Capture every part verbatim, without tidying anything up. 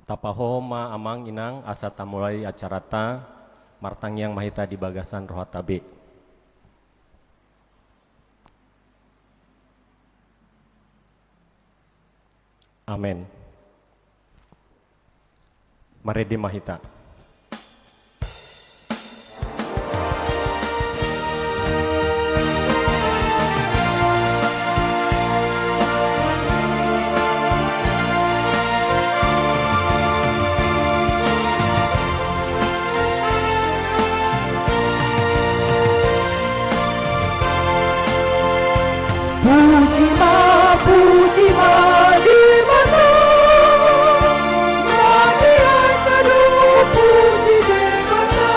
Tapahohom ma amang inang asa tamulai acaranta. Martangiang ma hita di bagasan rohanta be. Amen. Marende ma hita. Puji ma, puji ma Debata, na di atas do puji Debata.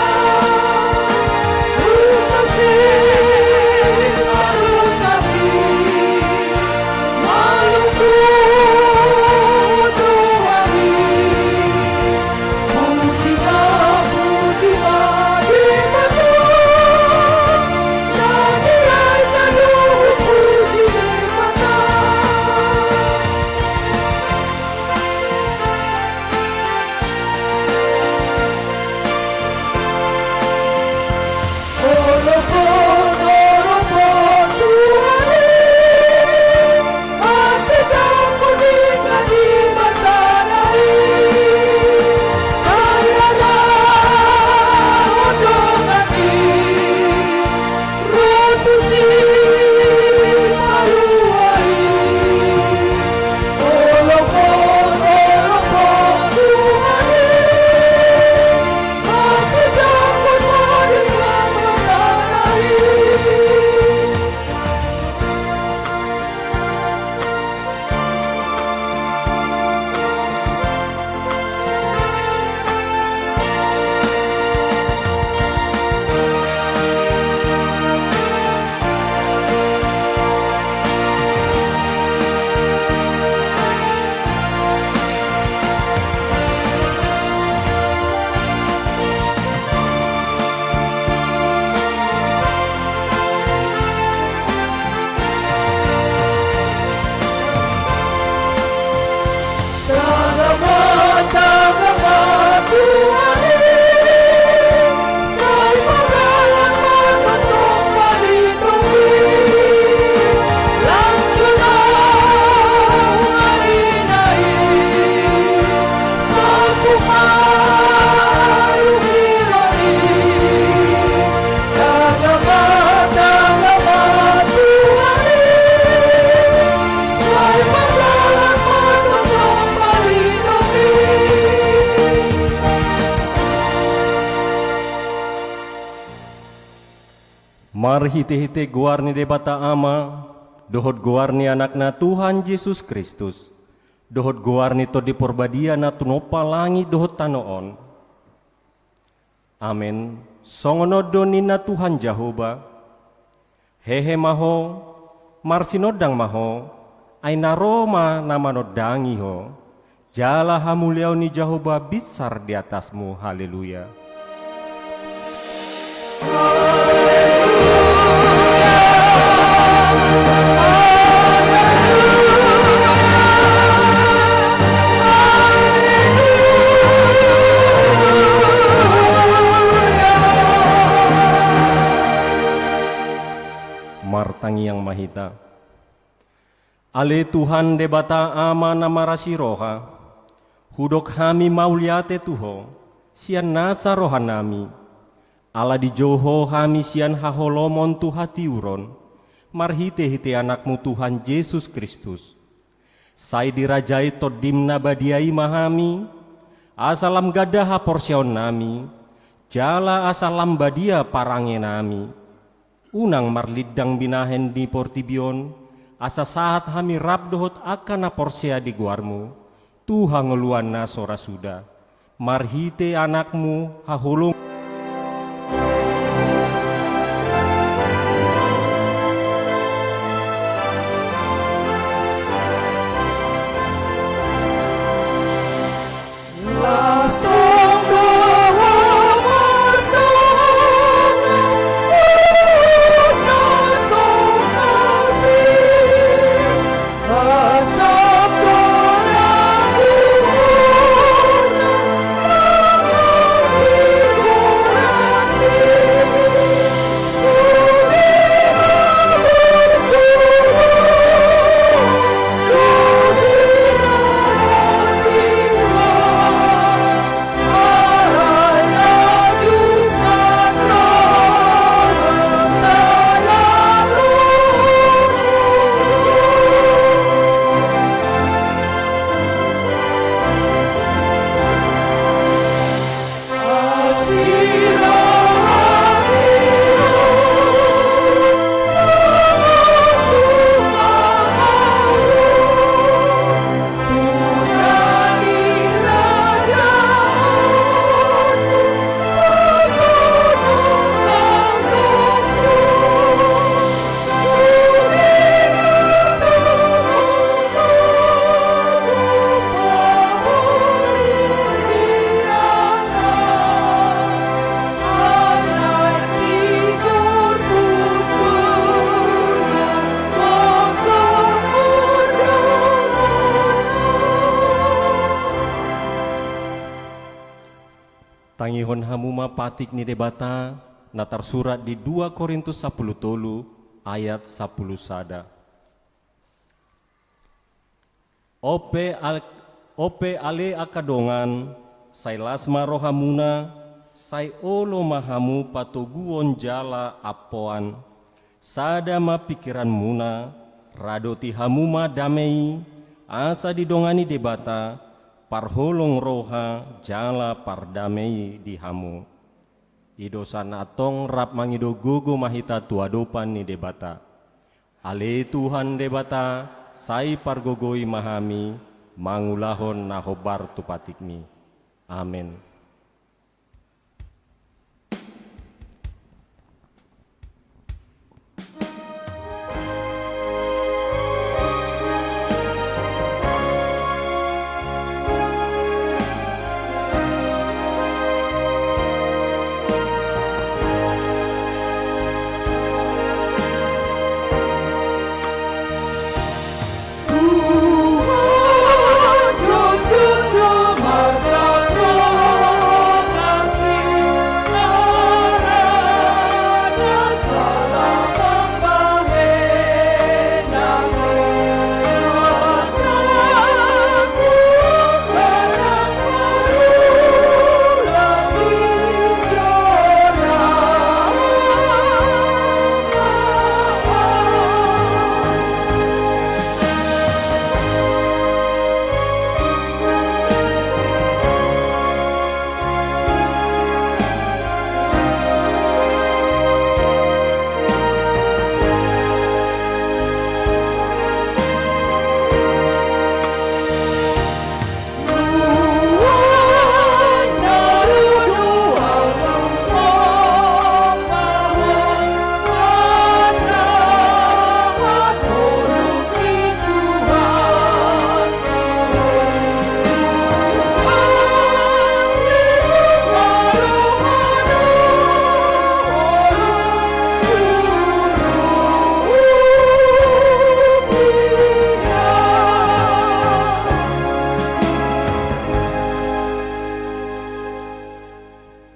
Huta sing lalu kami, malum tu Tuhan i. Marhitehite goar ni Debata Ama, dohot goar ni Anakna Tuhan Jesus Kristus, dohot goar ni Tondi Parbadia na tinompa langit dohot tano on. Amen. Songon on do ninna Tuhan Jahowa: Hehe ma ho, marsinondang ma ho, ai na ro ma na manondangi ho. Jala hamuliaon ni Jahowa binsar di atasmu. Haleluya. Martangiang ma hita. Ale Tuhan Debata Ama na marasi roha, hudok hami mauliate tu Ho sian nasa rohanami, ala dijou Ho hami sian haholomon tu hatiuron, marhitehite Anakmu Tuhan Jesus Kristus. Sai dirajai Tondim na badia i ma hami, asa lam ganda haporseaonnami, jala asa lam badia parangenami. Unang marlindang binahen di portibi on, asa sahat hami rap dohot angka na porsea di goarmu, tu hangoluan na so ra suda. Marhite Anakmu haholom. Tangihon hamu ma patik ni Debata, na tarsurat di dua Korintus sampulu tolu ayat sampulu sada. Ope al-, ope ale angka dongan, sai las ma rohamuna, sai olo ma hamu patoguon jala ampoan. Sada ma pingkiranmuna, radoti hamu ma dame i, asa didongani Debata, parholong roha jala pardame i di hamu. I do sahat antong rap mangido gogo ma hita tu adopan ni Debata. Ale Tuhan Debata, sai pargogoi ma hami, mangulahon na hombar tu patikmi. Amen.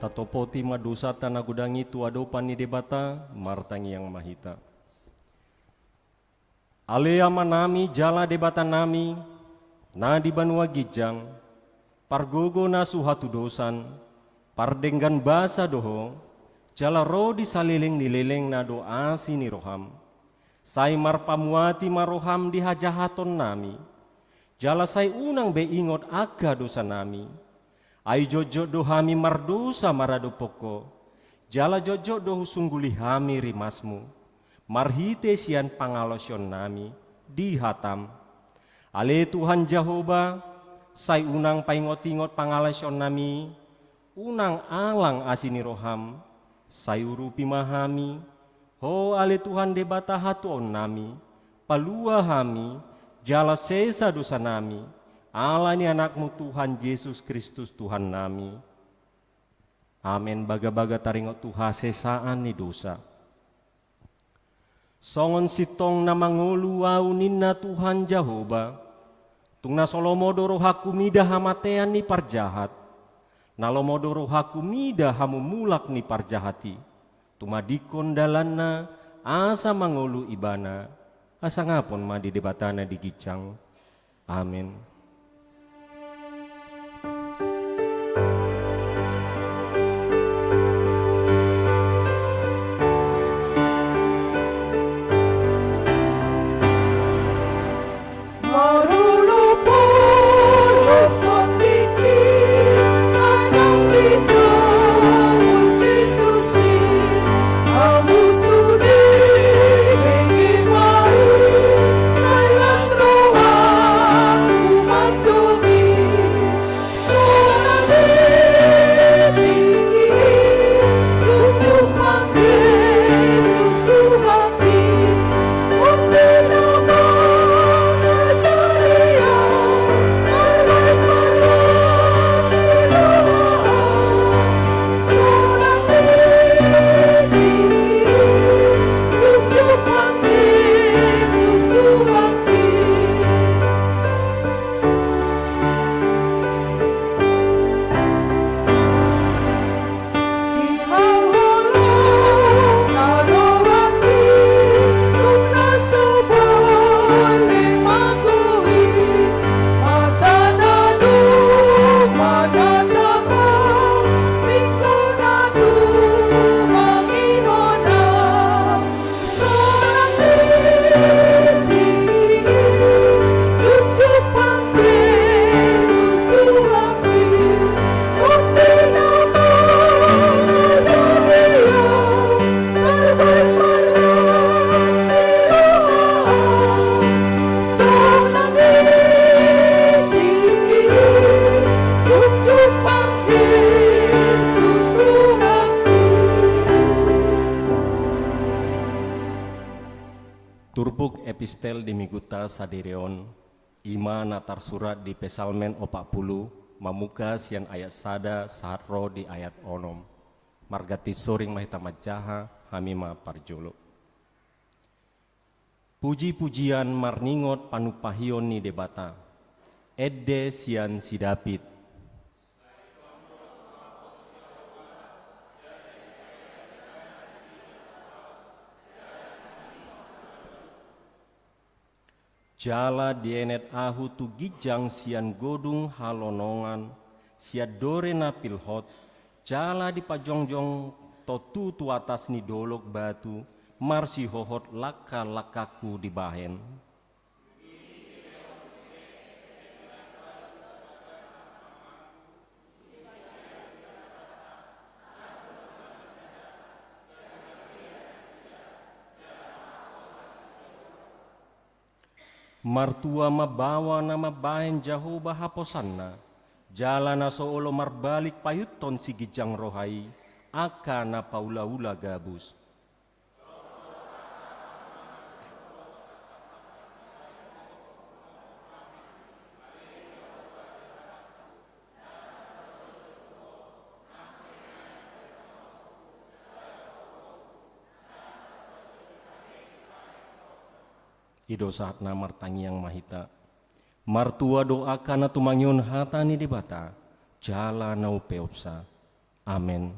Tatopoti ma dosanta na godang i tu adopan ni Debata, martangiang ma hita. Ale Amanami jala Debatanami, na di banua ginjang, pargogo na so hatudosan, pardenggan basa do Ho, jala ro di saleleng ni lelengna do asi ni roham. Sai marpamuati ma roham di hajahatonnami, jala sai unang be ingot angka dosanami. Ai jotjot do hami mardosa maradophon Ho, jala jotjot do husungguli hami rimasmu, marhite sian pangalaosionnami di hatam. Ale Tuhan Jahowa, sai unang paingotingot pangalaosionnami, unang alang asi ni roham, sai urupi ma hami, Ho ale Tuhan Debata hatuaonnami, palua hami, jala sesa dosanami, ala ni Anakmu Tuhan Jesus Kristus Tuhannami. Amen. Bagabaga taringot tu hasesaan ni dosa. Songon sintong na mangolu Ahu ninna Tuhan Jahowa, tung na so lomo do rohangku mida hamatean ni parjahat, na lomo do rohangku mida hamumulak ni parjahat i. Tumadingkon dalanna, asa mangolu ibana, hasangapon ma di Debata na di ginjang. Amen. Epistel di Mingguta sadiri on, i ma na tarsurat di Psalmen opat pulu, mamungka sian ayat sada sahat ro di ayat onom. Marganti soring ma hita manjaha, hami ma parjolo. Puji-pujian marningot panumpahion ni Debata, ende sian si David. Jala dienet ahu tu ginjang sian godung halonongan, sian dore na pilhot, jala dipajongjong tontu tu atas ni dolok batu, marsihohot langka-langkangku dibahen. Martua ma baoa na mambahen Jahowa haposanna, jala na so olo marbalik paihutton siginjang roha i, angka na paula-ula gabus. I do sahatna, martangiang ma hita. Martua do angka na tumangihon hata ni Debata, jala na umpeopsa. Amen.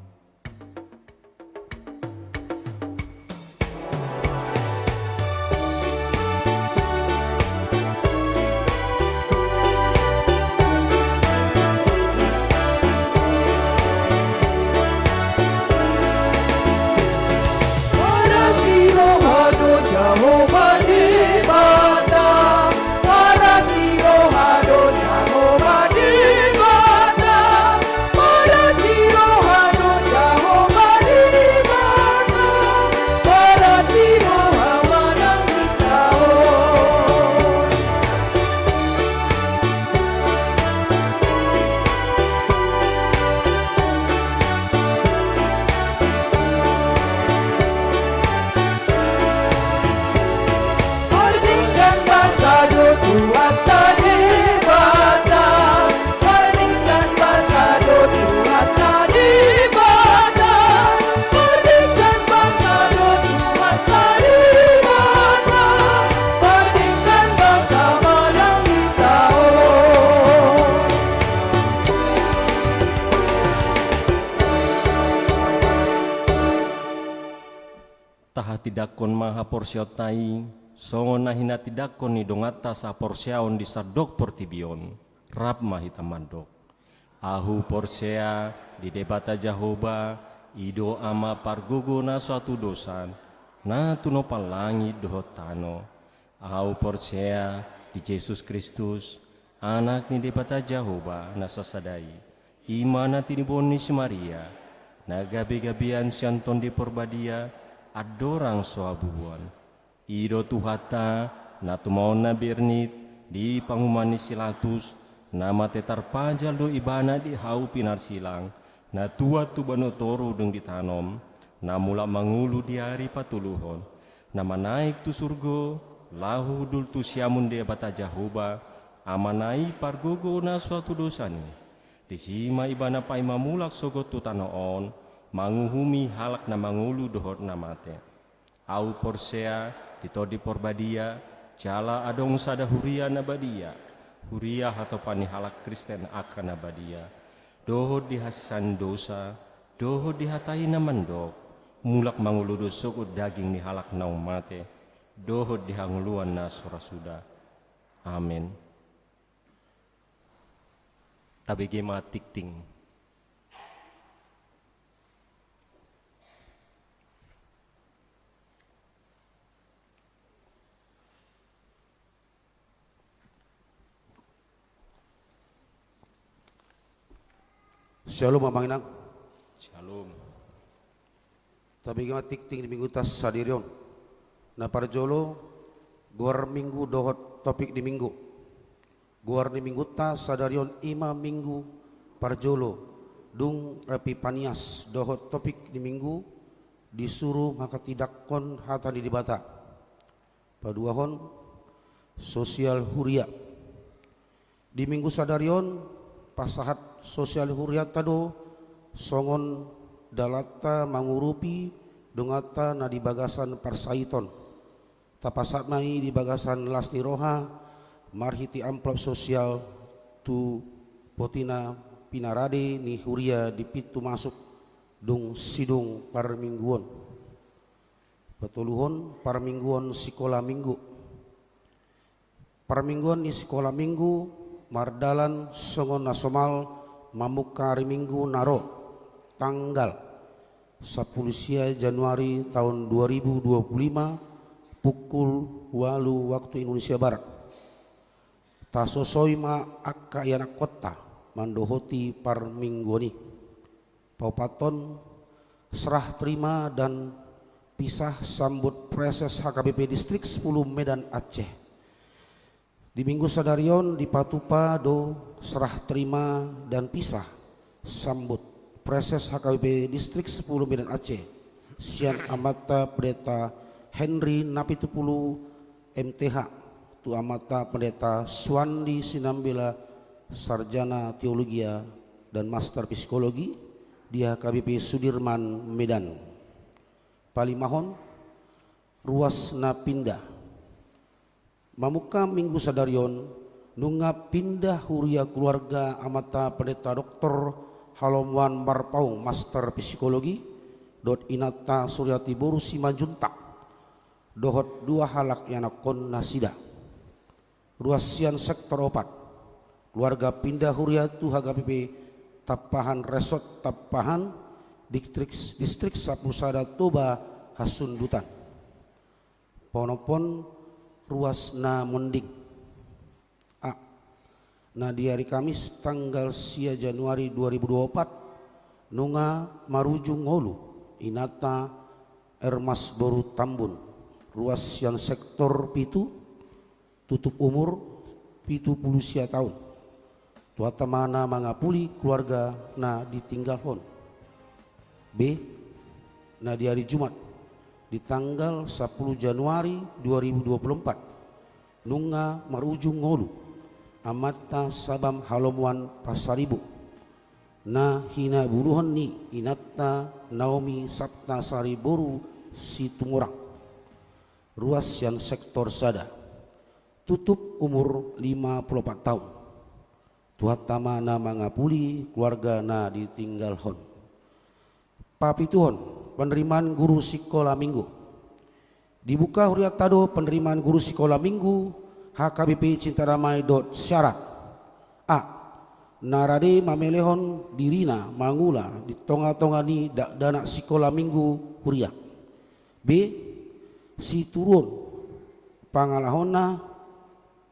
Parasi roha do Jahowa Debata, parasi roha do Jahowa Debata, parasi roha do Jahowa Debata, parasi roha manang hita on. Pardenggan basa do Tuhanta Debata, pardenggan basa do Tuhanta Debata, pardenggan basa do Tuhanta Debata, pardenggan basa manang hita on. Tahatindangkon ma haporseaonta i, songon na hinatindangkon ni donganta saporseaon di sandok portibi on. Rap ma hita mandok. Ahu porsea di Debata Jahowa, i do Ama pargogo na so hatudosan, na tinopa langit dohot tano. Ahu porsea di Jesus Kristus, Anak ni Debata Jahowa na sasada i, i ma na tinibohon ni si Maria, na gabe-gabean sian Tondi Porbadia, andorang so habubuhan. I do Tuhanta, na tumaon na bernit di panguhuman ni si Latus, na mate tarpajal do Ibana di hau pinarsilang, na tuat tu banua toru dung ditanom, na mulak mangolu di ari patoluhon, na manaek tu surgo, laho hundul tu siamun Debata Jahowa, Amana i pargogo na so hatudosan i. Disi ma Ibana paima mulak sogot tu tano on, manguhumi halak na mangolu dohot na mate. Ahu porsea di Tondi Porbadia, jala adong sada huria na badia, huria hatopan ni halak Kristen angka na badia, dohot di hasesaan ni dosa, dohot di hata i na mandok, mulak mangolu do sogot daging ni halak naung mate, dohot di hangoluan na so ra suda. Amen. Tabege ma tingting. Syalom, Amang Inang. Syalom. Tabege ma tingting di Mingguta sadiri on. Na parjolo, goar Minggu dohot topik ni Minggu. Goar ni Mingguta sadari on i ma Minggu parjolo, dung Epipanias, dohot topik ni Minggu, disuru manghatindangkon hata ni Debata. Paduahon, Sosial Huria. Di minggu sadari on, pasahat sosial hurianta do songon dalanta mangurupi donganta na di bagasan parsahiton. Tapasahat ma i di bagasan las ni roha marhite amplop sosial tu potina pinarade ni huria di pintu masuk dung sidung parmingguon. Patoluhon, parmingguon sikola minggu. Parmingguon ni sikola minggu mardalan songon na somal mamungka ari Minggu na ro, tanggal sampulu sia Januari taon dua ribu dua puluh lima, pukul ualu waktu Indonesia Barat. Tasosoi ma angka ianakkonta mandohoti parmingguon i. Paopathon, serah terima dan pisah sambut Praeses H K B P Distrik sepuluh Medan Aceh. Di minggu sadari on dipatupa do serah terima dan pisah sambut Praeses H K B P Distrik sepuluh Medan Aceh sian Amanta Pendeta Henry Napitupulu, M T H, tu Amanta Pendeta Suandi Sinambela, Sarjana Teologia dan Master Psikologi di H K B P Sudirman, Medan. Palimahon, ruas na pinda. Mamungka minggu sadari on, nunga pinda huria keluarga Amanta Pendeta Doktor Halomuan Marpaung, Master Psikologi, dohot inanta Suryati boru Simanjuntak, dohot dua halak ianakkon nasida. Ruas sian sektor opat. Keluarga pinda huria tu H K B P Tampahan, Resort Tampahan, Distrik, Distrik sampulu sada Toba Hasundutan. Paonomhon, ruas na monding. A. Na di ari Kamis tanggal sia Januari dua ribu dua puluh opat, nunga marujung ngolu inanta Ermas boru Tambun, ruas sian sektor pitu, tutup umur pitu pulu sia taon. Tuhanta ma na mangapuli keluarga na ditinggalhon. B. Na di ari Jumat, di tanggal sampulu Januari dua ribu dua puluh empat, nunga marujung ngolu amanta Sabam Halomuan Pasaribu, na hinabunuhon ni inanta Naomi Saptasari boru Situmorang, ruas sian sektor sada, tutup umur lima pulu opat taon. Tuhanta ma na mangapuli keluarga na ditinggalhon. Papituhon, penerimaan guru sikola minggu. Dibuka hurianta do penerimaan guru sikola minggu H K B P Cinta Damai dohot syarat. A. Na rade mamelehon dirina mangula di tonga-tonga ni dakdanak sikola minggu huria. B. Situruon pangalahona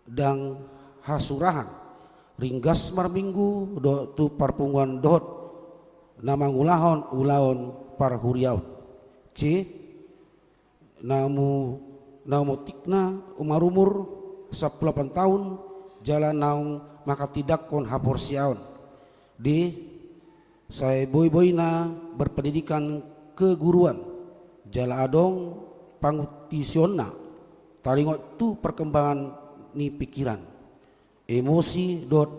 ndang hasurahan ringgas marminggu dohot tu parpunguan dohot na mangulahon ulaon parhuriaon. C. Na umu-, na umotikna marumur sampulu opat taon jala naung manghatindanghon haporseaon. D. Sai boi-boina berpendidikan keguruan jala adong panguntisaonna taringot tu perkembangan ni pikiran, emosi dohot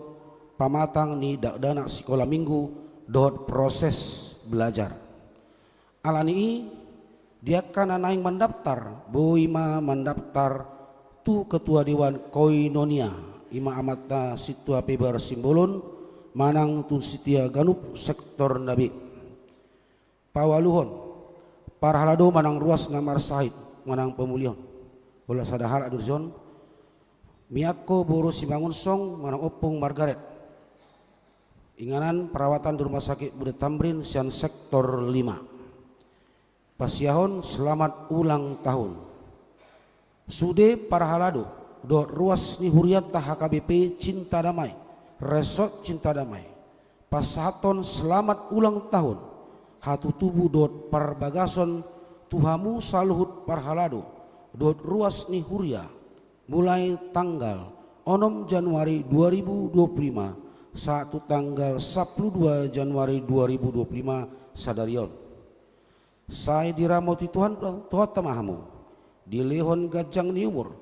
pamatang ni dakdanak sikola minggu dohot proses belajar. Alani i, di angka na naeng mandaftar, boi ma mandaftar tu Ketua Dewan Koinonia, i ma Amanta Sintua Pebar Simbolon, manang tu Sintia ganup sektor na be. Paualuhon, parhalado manang ruas na marsahit manang pemulihan. Holan sada halak do dison, Miako boru Simangunsong manang Ompung Margaret, inganan perawatan di Rumah Sakit Buda Tamrin sian sektor lima. Pasiahon selamat ulang tahun. Sude parhalado dohot ruas ni hurianta H K B P Cinta Damai, Resort Cinta Damai, pasahathon selamat ulang tahun, hatutubu dohot parbagason tu hamu saluhut parhalado dohot ruas ni huria, mulai tanggal onom Januari dua ribu dua puluh lima sahat tu tanggal sampulu dua Januari dua ribu dua puluh lima sadari on. Sai diramoti Tuhan, Tuhanta ma hamu, dilehon ganjang ni umur,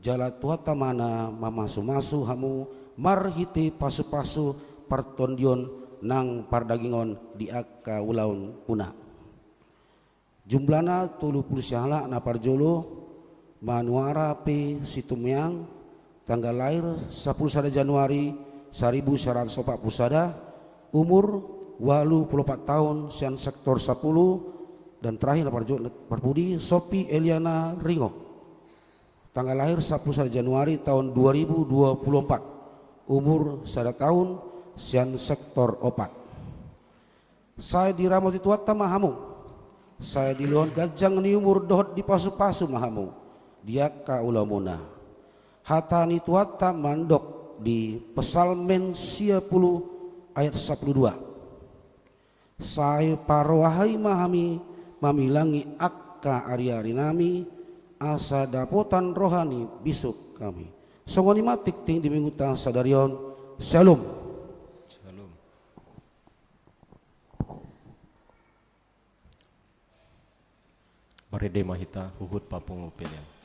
Jala Tuhanta ma na mamasumasu hamu marhite pasupasu partondion nang pardagingon di angka ulaonmuna. Jumlahna tolu pulu sia halak. Na parjolo, Manuara P Situmeang, tanggal lahir sapuluh sada Januari saribu saratus opat pulu sada, umur ualu pulu opat taon, sian sektor sapuluh. Dan terakhir, na parjolo, parpudi, Sopi Eliana Ringo, tanggal lahir sapuluh sada Januari taon dua ribu dua pulu opat, umur sada taon, sian sektor opat. Sai diramoti Tuhanta ma hamu. Sai dilehon ganjang ni umur dohot dipasupasu ma hamu di angka ulaonmuna. Hata ni Tuhanta mandok di Psalmen sia pulu ayat sapuluh dua: Sai parohai ma hami mamilangi angka ariarinami, asa dapotan roha ni bisuk hami. Songon i ma tingting di Mingguta sadari on. Syalom. Syalom. Marende ma hita huhut papungu pelean.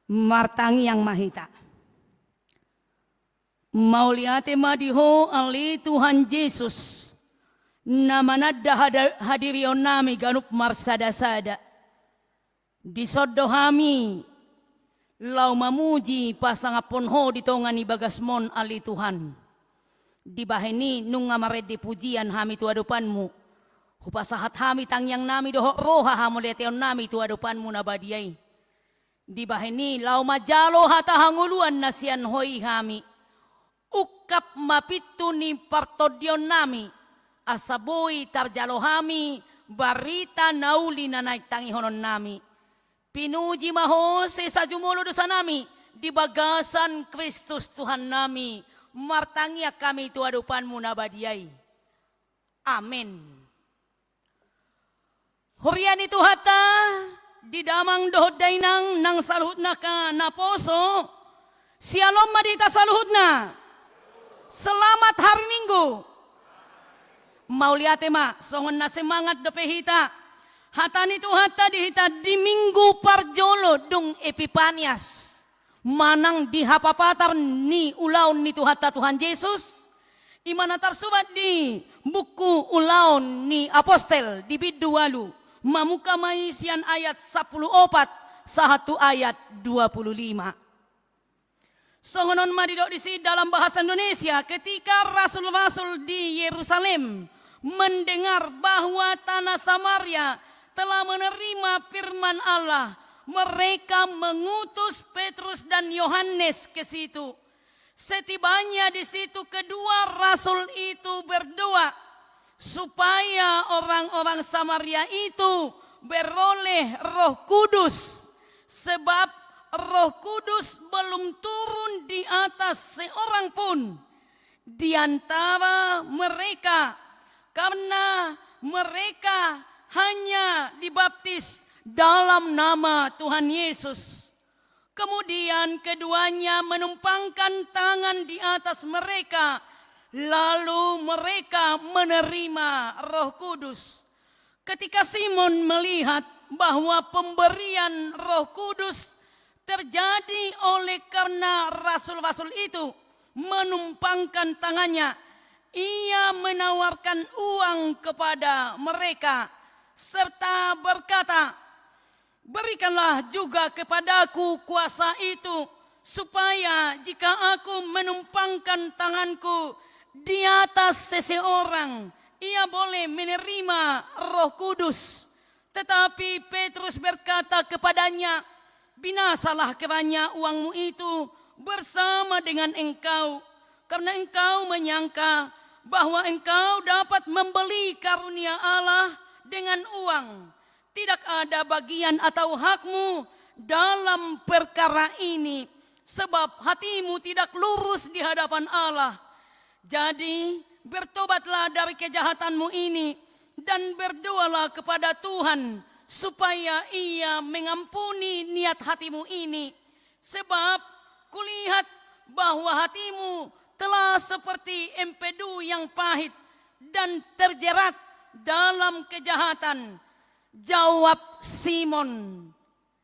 Martangiang ma hita. Mauliate ma di Ho ale Tuhan Jesus, na mananda hada-, hadirionnami ganup marsadasada. Dison do hami laho mamuji pasangaphon Ho di tonga ni bagasmon ale Tuhan. Dibahen i nunga marende pujian hami tu adopanMu. Hupasahat hami tangiangnami dohot roha hamauliateonnami tu adopanMu na badia i. Dibahen i laho manjalo hata hangoluan na sian Ho i hami. Ungkap ma pintu ni partondionnami, asa boi tarjalo hami barita na uli na naeng tangihononnami. Pinuji ma Ho sesa jumolo dosanami di bagasan Kristus Tuhannami. Martangiang hami tu adopanMu na badia i. Amen. Huria ni Tuhanta, di damang dohot dainang nang saluhutna angka naposo, syalom ma di hita saluhutna. Selamat hari Minggu. Mauliate ma, songon na semangat dope hita. Hata ni Tuhanta di hita di Minggu parjolo dung Epipanias. Manang di hapapatar ni ulaon ni Tuhanta Tuhan Jesus, i ma na tarsurat di buku Ulaon ni Apostel di bindu ualu, mamungka ma i sian ayat sampulu opat sahat tu ayat dua pulu lima. Songon on ma didok disi dalam bahasa Indonesia, ketika rasul-rasul di Yerusalem mendengar bahwa tanah Samaria telah menerima firman Allah, mereka mengutus Petrus dan Yohanes ke situ. Setibanya di situ, kedua rasul itu berdoa supaya orang-orang Samaria itu beroleh Roh Kudus, sebab Roh Kudus belum turun di atas seorang pun di antara mereka, karena mereka hanya dibaptis dalam nama Tuhan Yesus. Kemudian keduanya menumpangkan tangan di atas mereka, lalu mereka menerima Roh Kudus. Ketika Simon melihat bahwa pemberian Roh Kudus terjadi oleh karena rasul-rasul itu menumpangkan tangannya, ia menawarkan uang kepada mereka serta berkata, "Berikanlah juga kepadaku kuasa itu, supaya jika aku menumpangkan tanganku di atas seseorang, ia boleh menerima Roh Kudus." Tetapi Petrus berkata kepadanya, "Binasalah kiranya uangmu itu bersama dengan engkau, karena engkau menyangka bahwa engkau dapat membeli karunia Allah dengan uang. Tidak ada bagian atau hakmu dalam perkara ini, sebab hatimu tidak lurus di hadapan Allah. Jadi, bertobatlah dari kejahatanmu ini dan berdoalah kepada Tuhan supaya Ia mengampuni niat hatimu ini. Sebab kulihat bahwa hatimu telah seperti empedu yang pahit dan terjerat dalam kejahatan." Jawab Simon,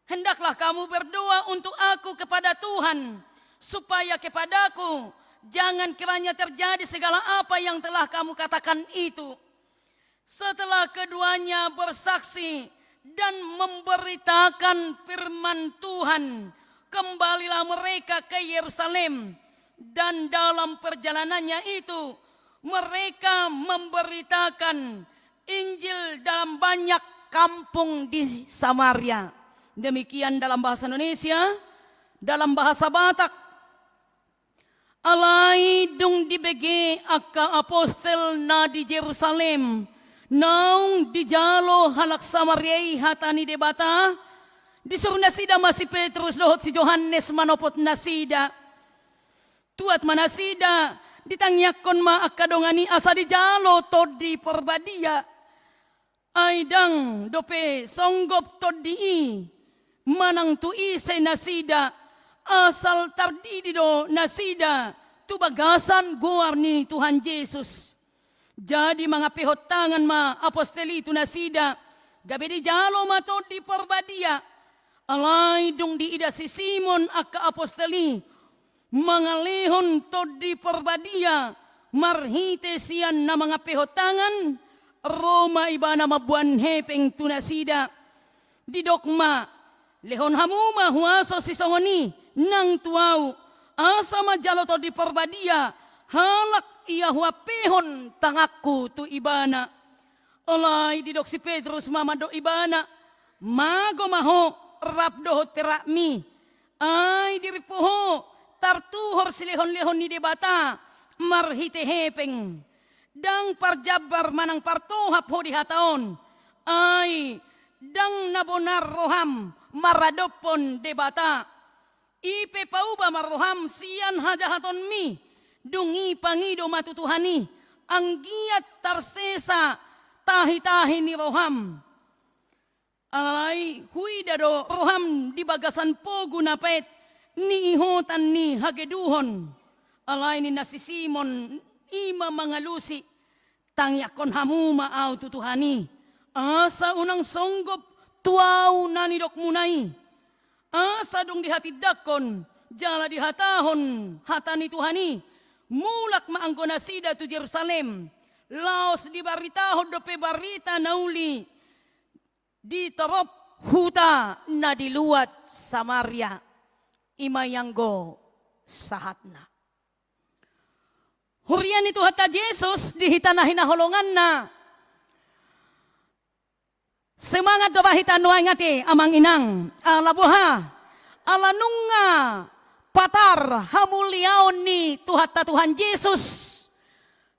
"Hendaklah kamu berdoa untuk aku kepada Tuhan, supaya kepadaku jangan kiranya terjadi segala apa yang telah kamu katakan itu." Setelah keduanya bersaksi dan memberitakan firman Tuhan, kembalilah mereka ke Yerusalem, dan dalam perjalanannya itu, mereka memberitakan Injil dalam banyak kampung di Samaria. Demikian dalam bahasa Indonesia. Dalam bahasa Batak, "Alai dung dibege angka apostel na di Jerusalem naung dijalo halak Samaria i hata ni Debata, disuru nasida ma si Petrus dohot si Johannes manopot nasida. Tuat ma nasida, ditangiangkon ma angka dongan i asa dijalo Tondi Parbadia. Ai ndang dope songgop Tondi i manang tu ise nasida, asal tardidi do nasida tu bagasan goar ni Tuhan Jesus." Jadi mangampehon tangan ma apostel i tu nasida, gabe dijalo ma Tondi Parbadia. Alai dung diida si Simon angka apostel i mangalehon Tondi Parbadia marhite sian na mangampehon tangan, ro ma ibana mamboan hepeng tu nasida. Didok ma, "Lehon hamu ma huaso sisongon i nang tu ahu, asa manjalo Tondi Parbadia halak ia huampehon tanganku tu ibana." Alai didok si Petrus ma mandok ibana, "Mago ma ho rap dohot perakmi, ai dirimpu ho tartuhor silehonlehon ni Debata marhite hepeng. Ndang parjambar manang partohap ho di hata on, ai ndang na bonar roham maradophon Debata. I pe pauba ma roham sian hajahatonmi, dung i pangido ma tu Tuhan i, anggiat tarsesa tahitahi ni roham. Alai huida do roham di bagasan pogu na pet ni ihotan ni hageduhon." Alai ninna si Simon i ma mangalusi, "Tangiangkon hamu ma ahu tu Tuhan i, asa unang songgop tu ahu na nidokmuna i." Asa dung dihatindangkon jala dihatahon hata ni Tuhan i, mulak ma anggo nasida tu Jerusalem, laos dibaritahon dope barita na uli di torop huta na di luat Samaria. I ma i anggo sahatna. Huria ni Tuhanta Jesus di hita na hinaholonganna, semangat do ba hita nuaeng ate, amang inang? Ala boha? Ala nunga patar hamuliaon ni Tuhanta Tuhan Jesus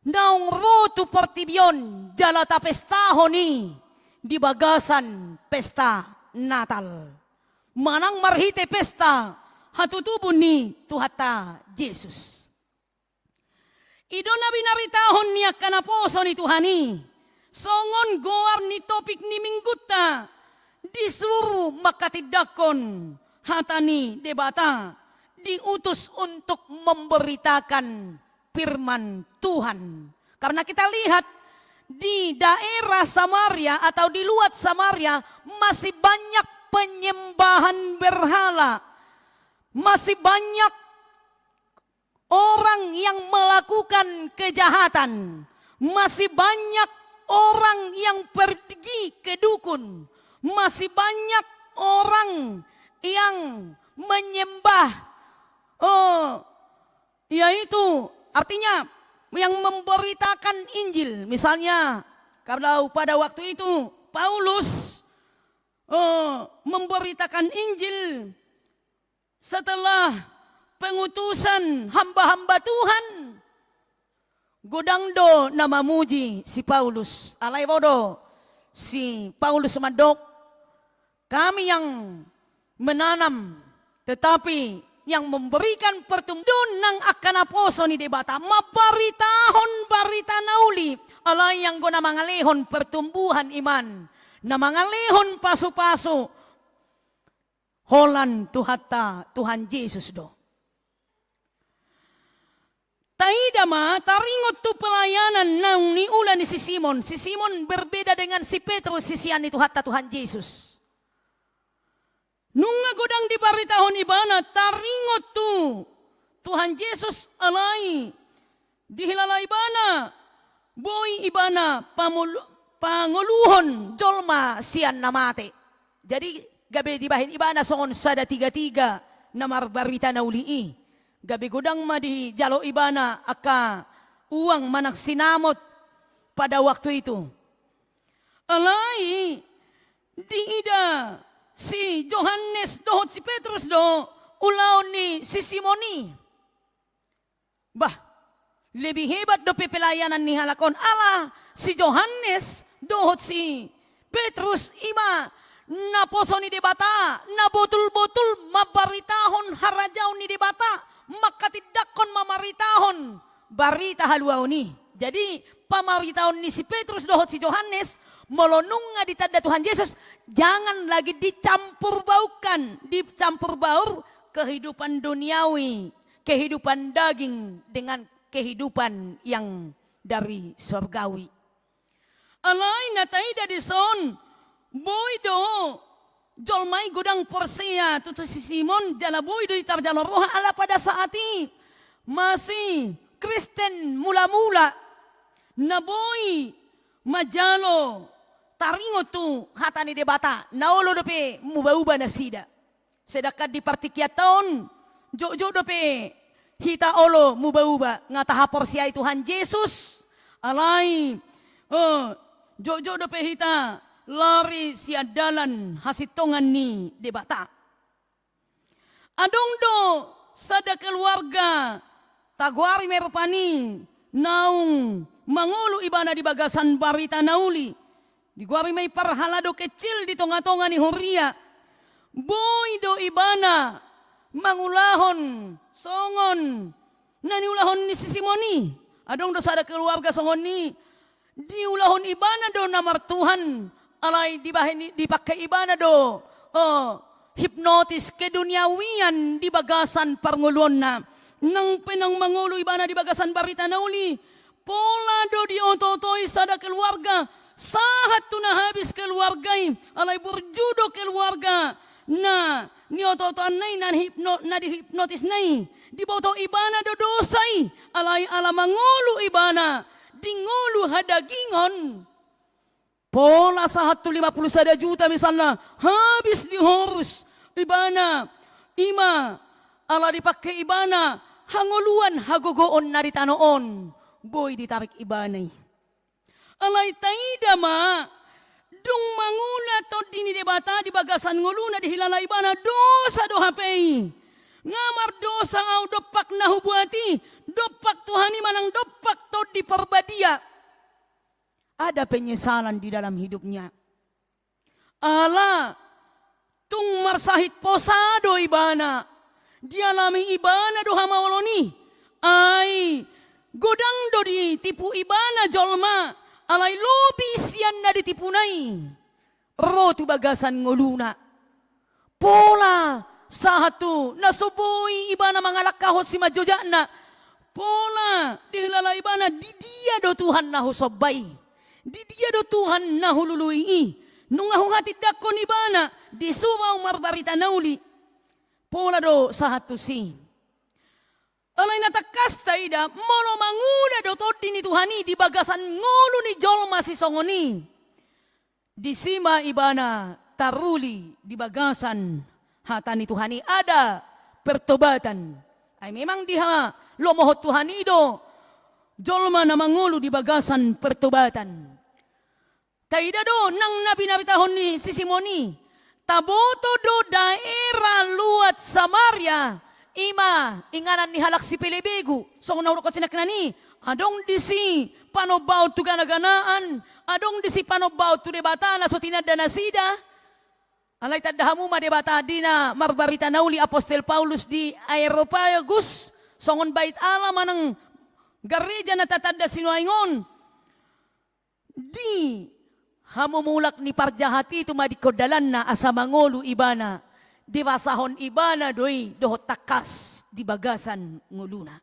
naung ro tu portibi on jala tapestahon i di bagasan pesta Natal. Manang marhite pesta hatutubu ni Tuhanta Jesus. I do na binaritahon ni angka naposo ni Tuhan i, songon goar ni topik ni minggunta, disuru mangkatindangkon hata ni Debata, diutus untuk memberitakan firman Tuhan. Karena kita lihat di daerah Samaria atau di luat Samaria masih banyak penyembahan berhala, masih banyak orang yang melakukan kejahatan, masih banyak orang yang pergi ke dukun, masih banyak orang yang menyembah, eh, yaitu artinya yang memberitakan Injil. Misalnya, kalau pada waktu itu Paulus, eh, memberitakan Injil setelah pengutusan hamba-hamba Tuhan, godang do na mamuji si Paulus. Alai ro do si Paulus mandok, "Kami yang menanam, tetapi yang memberikan pertumbuhan." Nang angka naposo ni Debata mambaritahon barita na uli, alai anggo na mangalehon pertumbuhan iman, na mangalehon pasu-pasu, holan Tuhanta Tuhan Jesus do. Taida ma, taringot tu pelayanan naung niula ni si Simon. Si Simon berbeda dengan si Petrus, sisean ni Tuhanta Tuhan Jesus. Nunga godang dibaritahon ibana taringot tu Tuhan Jesus, alai dihilala ibana, boi ibana pamolu-, pangoluhon jolma sian na mate. Jadi, gabe dibahen ibana songon sada tiga-tiga na marbarita na uli i. Gabe godang ma dijalo ibana angka uang manang sinamot pada waktu itu. Alai diida si Johannes dohot si Petrus do ulaon ni si Simon i. Bah, lebih hebat dope pelayanan ni halak on, ala si Johannes dohot si Petrus i ma naposo ni Debata, na botul-botul mambaritahon harajaon ni Debata, mangkatindangkon, mamaritahon barita haluaon i. Jadi, pamaritaon ni si Petrus dohot si Johannes, molo nunga ditanda Tuhan Jesus, jangan lagi dicampur baukan, dicampur baur kehidupan duniawi, kehidupan daging dengan kehidupan yang dari sorgawi. Alai na taida dison, boi do jolma i godang porsea tu, tu si Simon, jala boi do i tarjalo roha ala pada saat i masih Kristen mula-mula, na boi manjalo taringot tu hata ni Debata, na olo dope muba-uba nasida. Sedangkan di partingkianta on, jotjot dope hita olo muba-uba, nga tahaporseai Tuhan Jesus, alai, eh, jotjot dope hita lari sian dalan hasintongan ni Debata. Adong do sada keluarga, tagoari ma i rupani, naung mangolu ibana di bagasan barita na uli. Digoari ma i parhalado kecil di tonga-tonga ni huria. Boi do ibana mangulahon songon na niulahon ni si Simon i. Adong do sada keluarga songon i, diulahon ibana do na martuhan, alai dibahen i, dipangke ibana do, oh, hipnotis keduniawian di bagasan parngoluonna. Nang pe naung mangolu ibana di bagasan barita na uli, pola do dioto-otoi sada keluarga, sahat tu na habis keluarga i, alai burju do keluarga na nioto-otoanna i, na hipno-, na dihipnotisna i. Diboto ibana do dosa i, alai ala mangolu ibana di ngolu hadagingon. Pola sahat tu lima puluh sada juta misalna, habis dihorus ibana, i ma ala dipangke ibana hangoluan hagogoon na di tano on, boi ditarik ibana i. Alai taida ma, dung mangula Tondi ni Debata di bagasan ngoluna, dihilala ibana dosa do hape i. Nga mardosa au dompak na hubuat i, dompak Tuhan i manang dompak Tondi Parbadia. Ada penyesalan di dalam hidupnya. Ala tung marsahit posa do ibana, dialami ibana do hamaolon i, ai godang do ditipu ibana jolma, alai lobi sian na ditipuna i ro tu bagasan ngoluna. Pola sahat tu na so boi ibana mangalangkahon simanjojakna. Pola dihilala ibana, di dia do Tuhan na husomba i, di dia do Tuhan na hulului i. Nunga huhatindangkon ibana, disuru au marbarita na uli. Pola do sahat tusi. Alai na tangkas taida, molo mangula do Tondi ni Tuhan i di bagasan ngolu ni jolma sisongon i, disi ma ibana taruli di bagasan hata ni Tuhan i, ada pertobatan. Ai memang dihalomohon Tuhan i do jolma na mangolu di bagasan pertobatan. Taida do nang na binaritahon ni si Simon i, taboto do daerah luat Samaria, i ma inganan ni halak sipelebegu, songon na hudokkon sinangkinan i, adong disi panombaon tu gana-ganaan, adong disi panombaon tu debata na so tinanda nasida. Alai tanda hamu ma Debata di na marbarita na uli apostel Paulus di Areopagus, songon bait ala manang gareja na tatanda sinuaeng on. Di hamumulak ni parjahat i tumadingkon dalanna asa mangolu ibana, dirasahon ibana do i dohot tangkas di bagasan ngoluna.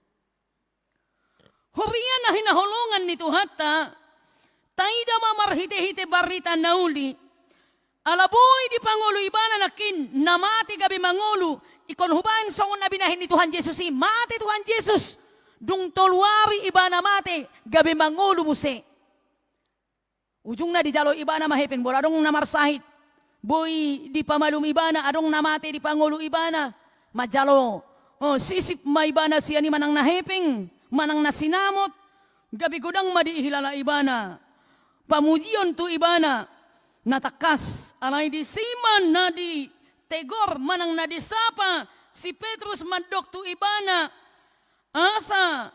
Huria na hinaholongan ni Tuhanta, taida ma marhite-hite barita na uli, ala boi dipangolu ibana nangkin na mate gabe mangolu, ingkon hubaen songon na binahen ni Tuhan Jesus i, mate Tuhan Jesus, dung tolu ari ibana mate gabe mangolu muse. Ujungna dijalo ibana ma hepeng, molo adong na marsahit, boi dipamalum ibana, adong na mate dipangolu ibana, manjalo, oh, sisip ma ibana sian i manang na hepeng, manang na sinamot, gabe godang ma dihilala ibana pamujion tu ibana. Na tangkas, alai disi ma na ditegor manang na disapa si Petrus mandok tu ibana, asa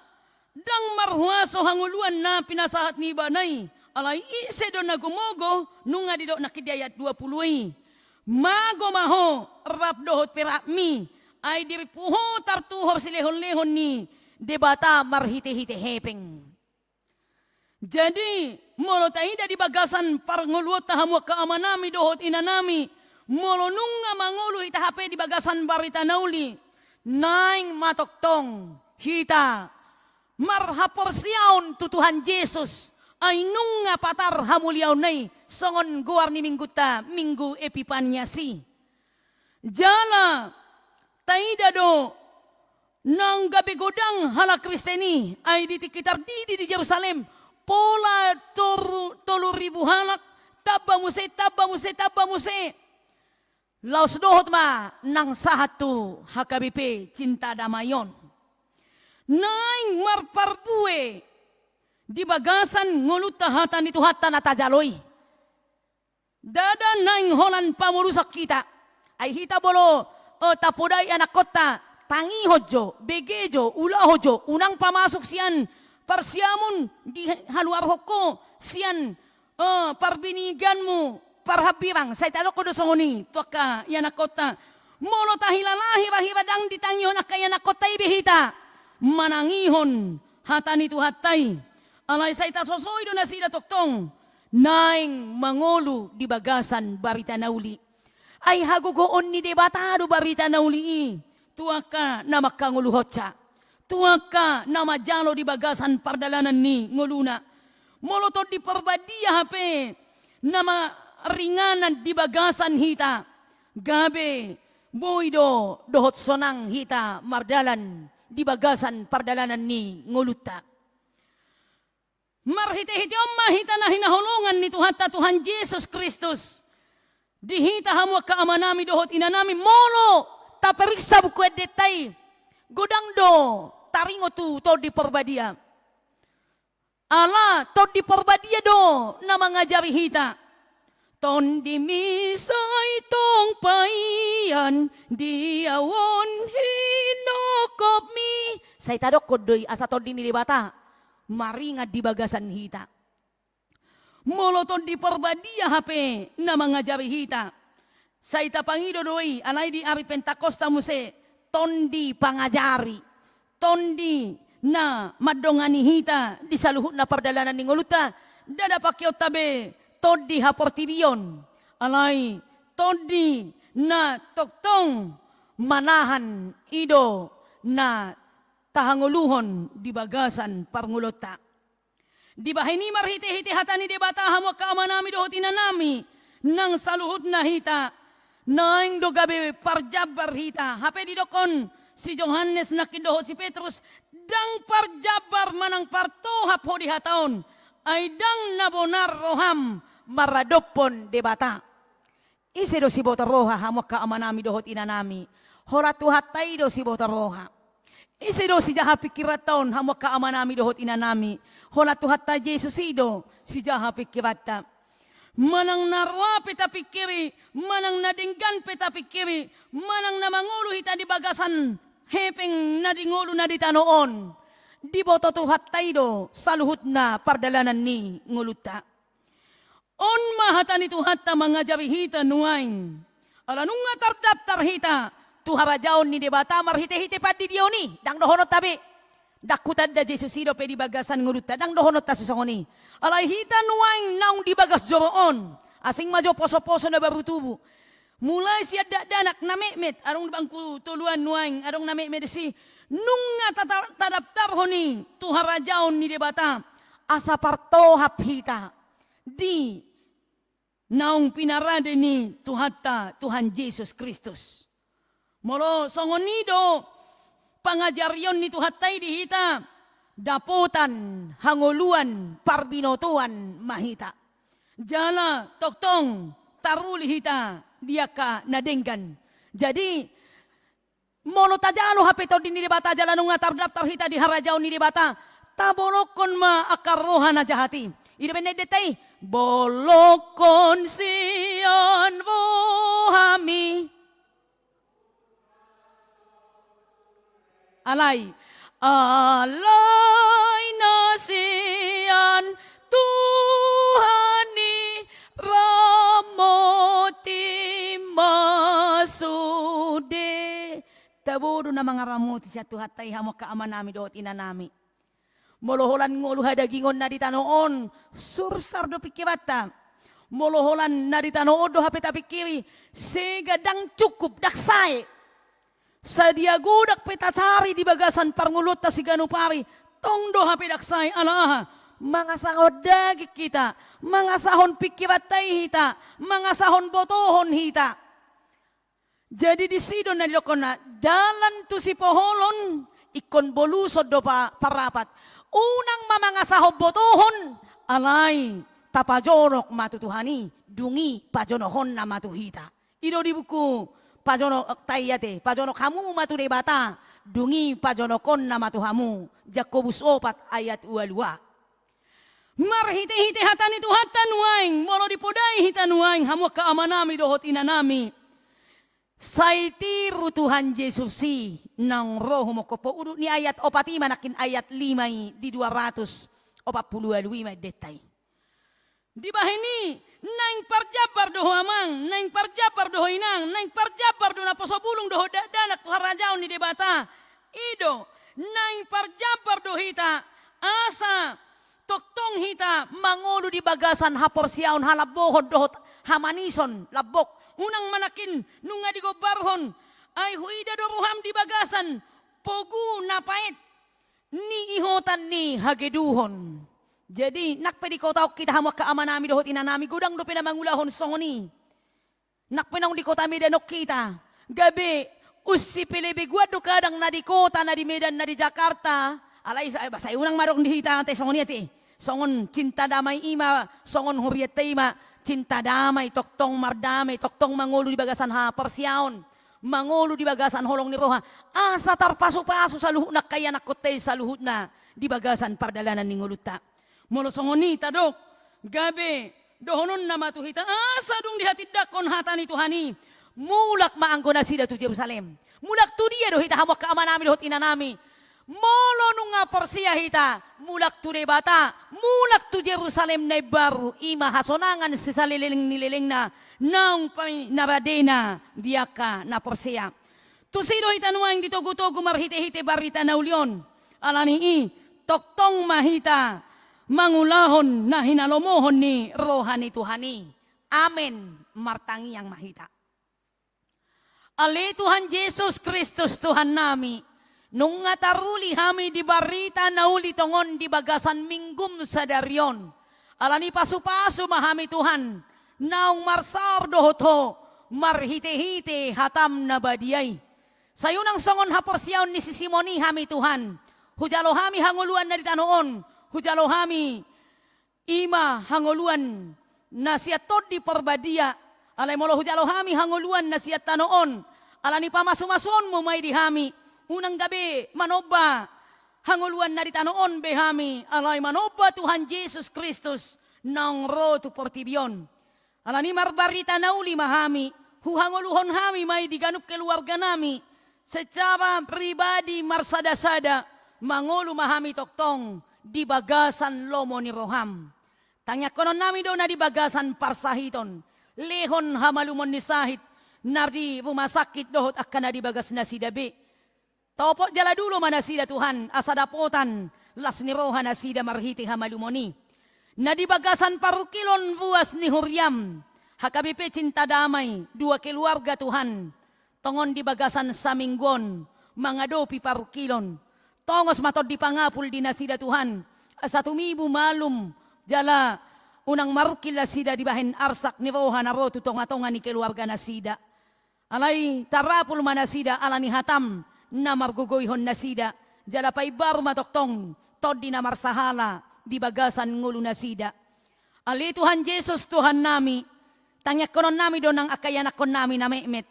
ndang marhuaso hangoluan na pinasahat ni ibana i, alai ise do na gumogo, nunga didok nangkin di ayat dua puluh i. Mago ma ho rap dohot perakmi, ai dirimpu ho tartuhor silehon-lehon ni Debata marhite-hite hepeng. Jadi, molo taida di bagasan parngoluonta hamu angka amanami dohot inanami, molo nunga mangolu hita hape di bagasan barita na uli, naeng ma tongtong hita marhaporseaon tu Tuhan Jesus, ai nunga patar hamuliaonna i, songon goar ni minggunta, Minggu Epipanias i. Jala taida do nang gabe godang halak Kristen i, ai di tingki tardidi di Jerusalem, pola toru, tolu ribu halak, tamba muse, tamba muse, tamba muse. Laos dohot ma nang sahat tu H K B P Cinta Damai on. Naeng marparbue di bagasan ngolunta hata ni Tuhanta na tajalo i. Ndada naeng holan pamorusan hita. Ai hita molo, eh, tapodai anakkonta, tangihon jo, bege jo, ulahon jo, unang pamasuk sian parsiamun dihaluarhon ho sian, eh, parbiniganmu parhambirang, sai tadokkon do songon i tu angka ianakkonta. Molo tahilala hira-hira ndang ditangihon angka ianakkonta i be hita, manangihon hata ni Tuhanta i. Alai sai tasosoi do nasida tongtong naeng mangolu di bagasan barita na uli. Ai hagogoon ni Debata do barita na uli i tu angka na mangkangoluhonsa, tu angka na manjalo di bagasan pardalanan ni ngoluna. Molo Tondi Parbadia hape na maringanan di bagasan hita, gabe boi do dohot sonang hita mardalan di bagasan pardalanan ni ngolunta. Marhite-hite on ma hita na hinaholongan ni Tuhanta Tuhan Jesus Kristus. Di hita hamu angka amanami dohot inanami, molo tapariksa Buku Endenta i, godang do taringot tu Tondi Parbadia. Ala Tondi Parbadia do na mangajari hita. Tondimi sai tong paian di ahu on hinongkopmi. Sai tadokkon do i asa Tondi ni Debata maringan di bagasan hita. Molo Tondi Parbadia hape na mangajari hita, sai tapangido do i, alai di ari Pentakosta muse, tondi pangajari, tondi na mandongani hita di saluhutna pardalanan ni ngolunta, ndada pangkeonta be tondi haportibion, alai tondi na tongtong manahan i do na tahangoluhon di bagasan parngoluonta. Dibahen i marhite-hite hata ni Debata hamu angka amanami dohot inanami, nang saluhutna hita, naeng do gabe parjambar hita. Hape didokkon si Johannes nangkin dohot si Petrus, ndang parjambar manang partohap ho di hata on, ai ndang na bonar roham maradophon Debata. Ise do siboto roha hamu angka amanami dohot inanami? Holan Tuhanta i do siboto roha. Ise do sijaha pingkiranta on hamu angka amanami dohot inanami? Holan Tuhanta Jesus i do sijaha pingkiranta. Manang na roa pe tapingkiri, manang na denggan pe tapingkiri, manang na mangolu hita di bagasan hepeng na di ngolu na di tano on, diboto Tuhanta i do saluhutna pardalanan ni ngolunta. On ma hata ni Tuhanta mangajari hita nuaeng. Ala nunga tardaptar hita tu harajaon ni Debata marhite-hite pandidion i, ndang dohononta be. Ndang hutanda Jesus i dope di bagasan ngolunta, ndang dohononta sisongon i. Alai hita nuaeng naung di bagas joro on, asing ma jo poso-poso na baru tubu. Mulai sian dakdanak na metmet, adong di bangku toluan nuaeng, adong na metmet disi, nunga tata-, tadaptarhon i tu harajaon ni Debata, asa partohap hita di naung pinarade ni Tuhanta, Tuhan Jesus Kristus. Molo songon i do pangajarion ni Tuhanta i di hita, dapotan hangoluan parbinotoan ma hita. Jala tongtong taruli hita di angka na denggan. Jadi, molo tajalo hape Tondi ni Debata jala nunga tardaptar hita di harajaon ni Debata, tabolongkon ma angka roha na jahat i. I do umbahen na endenta i, bolongkon sian rohami. Alai, alai na sian Tuhan i ramoti ma sude. Tabo do na mangaramoti sian Tuhanta i hamu angka amanami dohot inanami. Molo holan ngolu hadagingon na di tano on, sursar do pingkiranta. Molo holan na di tano on do hape tapingkiri, sega ndang cukup, ndang sae. Sadia godang pe tacari di bagasan parngoluonta siganup ari, tong do hape ndang sae, ala aha? Mangasahon daging hita, mangasahon pingkiranta i hita, mangasahon botohon hita. Jadi disi do na didokkonna, dalan tu sipoholon ingkon boluson do pa-, parapat. Unang ma mangasahon botohon, alai tapajonok ma tu Tuhan i, dung i pajonohonna ma tu hita. I do di buku pajonok, tai ate, pajonok hamu ma tu Debata, dung i pajonokonna ma tu hamu. Jakobus opat ayat ualu a. Marhitehite hata ni Tuhanta nuaeng, molo dipodai hita nuaeng, hamu angka amanami dohot inanami, sai tiru Tuhan Jesus i naung ro humongkop ho. Udut ni ayat opat i ma nangkin ayat lima i di dua ratus opat pulu ualu i ma endenta i. Dibahen i, naeng parjambar do ho amang, naeng parjambar do ho inang, naeng parjambar do naposo bulung dohot dakdanak tu harajaon ni Debata. I do, naeng parjambar do hita, asa tongtong hita mangolu di bagasan haporseaon, halambohon dohot hamanison, lambok. Unang ma nangkin nunga digombarhon, ai huida do roham di bagasan pogu na paet ni ihotan ni hageduhon. Jadi, nang pe di kota on hita hamu angka amanami dohot inanami, godang dope na mangulahon songon i. Nang pe naung di kota Medan on hita, gabe unsipelebeguan do kadang na di kota, na di Medan, na di Jakarta. Alai sa-, sai unang ma adong di hita ate songon i ate. Songon cinta damai i ma, songon hurianta i ma, cinta damai, tongtong mardamai, tongtong mangolu di bagasan haporseaon, mangolu di bagasan holong ni roha, asa tarpasupasu saluhutna angka ianakkonta i, saluhutna di bagasan pardalanan ni ngolunta. Molo songon i tadok, gabe dohononna ma tu hita, asa dung dihatindangkon hata ni Tuhan i, mulak ma anggo nasida tu Jerusalem. Mulak tu dia do hita hamu angka amanami dohot inanami? Molo nunga porsea hita, mulak tu Debata, mulak tu Jerusalem na imbaru, i ma hasonangan sisaleleng ni lelengna, naung pinarade-Na di angka na porsea. Tusi do hita nuaeng ditogutogu marhitehite barita na uli on. Alani i, tongtong ma hita mangulahon na hinalomohon ni roha ni Tuhan i. Amen. Martangiang ma hita. Ale Tuhan Jesus Kristus, Tuhannami, nunga taruli hami di barita na uli tongon di bagasan Minggum sadari on. Alani pasupasu ma hami, Tuhan, naung marsaor dohot Ho marhitehite hataM na badia i. Sai unang songon haporseaon ni si Simon i hami, Tuhan. Hujalo hami hangoluan na di tano on, hujalo hami i ma hangoluan na sian Tondi Parbadia. Alai molo hujalo hami hangoluan na sian tano on, alani pamasumasuonMu ma i di hami, unang gabe manomba hangoluan na di tano on be hami, alai manomba Tuhan Jesus Kristus naung ro tu portibi on. Alani marbarita na uli ma hami, huhangoluhon hami ma i di ganup keluarganami, secara pribadi marsadasada, mangolu ma hami tongtong di bagasan lomo ni rohaM. Tangiangkononnami do na di bagasan parsahiton, lehon hamalumon ni sahit na di rumah sakit dohot angka na di bagas nasida be. Topot jala dulo ma nasida, Tuhan, asa dapotan las ni roha nasida marhite hamalumon i. Na di bagasan parungkilon ruas ni huriaM, H K B P Cinta Damai, dua keluarga, Tuhan, tongon di bagasan saminggu on mangadopi parungkilon. Tongos ma Tondi Pangapul di nasida, Tuhan, asa tumibu malum jala unang marungkil nasida dibahen arsak ni roha na ro tu tongatonga ni keluarga nasida. Alai tarapul ma nasida alani hataM na margogoihon nasida, jala paimbaru ma tongtong tondi na marsahala di bagasan ngolu nasida. Ale Tuhan Jesus, Tuhannami, tangiangkononnami do nang angka ianakkonnami na metmet.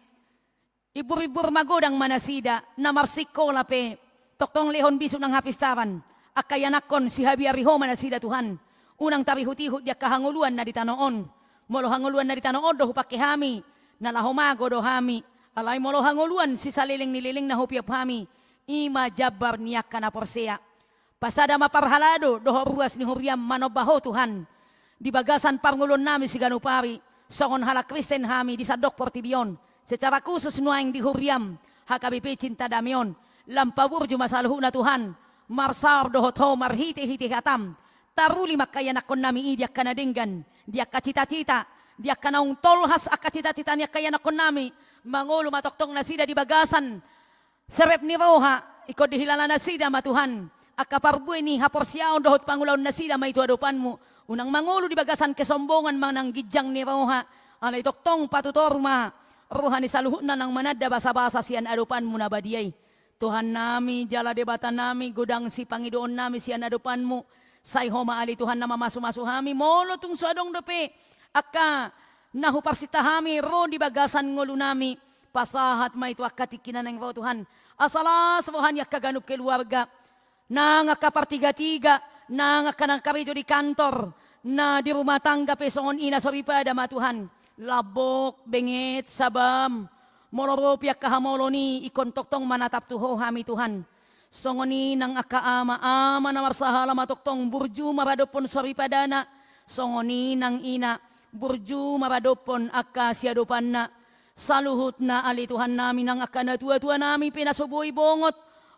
Imburimbur magodang ma nasida, na marsikola pe, tongtong lehon bisuk nang hapistaran. Angka ianakkon, sihabiari Ho ma nasida, Tuhan. Unang tarihutihut di angka hangoluan na di tano on. Molo hangoluan na di tano on do hupangke hami, na laho mago do hami. Alai molo hangoluan sisaleleng ni lelengna hupeop hami, i ma jambar ni angka na porsea. Pasada ma parhalado dohot ruas ni huriaM manomba Ho, Tuhan. Di bagasan parngoluonnami siganup ari, songon halak Kristen hami di sandok portibi on, secara khusus nuaeng di huriaM, H K B P Cinta Damai on, lam paburju ma saluhutna, Tuhan, marsaor dohot Ho marhitehite hataM. Taruli ma angka ianakkonnami i di angka na denggan, di angka citacita, di angka naung tolhas angka citacita ni angka ianakkonnami, mangolu ma tongtong nasida di bagasan serep ni roha, ingkon dihilala nasida ma, Tuhan, angka parbue ni haporseaon dohot pangulaon nasida ma i tu adopanMu. Unang mangolu di bagasan kesombongan manang ginjang ni roha. Alai tongtong patutor ma roha ni saluhutna naung mananda basabasa sian adopanmu na badia i. Tuhannami jala Debatanami, godang sipangidoonnami sian adopanmu. Sai Ho ma ale Tuhan na mamasumasu hami, molo tung so adong dope angka na huparsinta hami ro di bagasan ngolunami, pasahat ma i tu angka tingki na naeng ro Tuhan. Asa las roha ni angka ganup keluarga, nang angka partigatiga, nang angka na karejo di kantor, na di rumah tangga pe songon i na soripada ma Tuhan. Lambok, benget, sabam, molo ro pe angka hamolon i, ingkon tongtong manatap tu Ho hami Tuhan. Songon i nang angka ama, ama na marsahala ma tongtong burju maradophon soripadana, songon i nang ina burju maradophon angka siadopanna. Saluhutna ale Tuhannami, nang angka natuatuanami pe na so boi bongot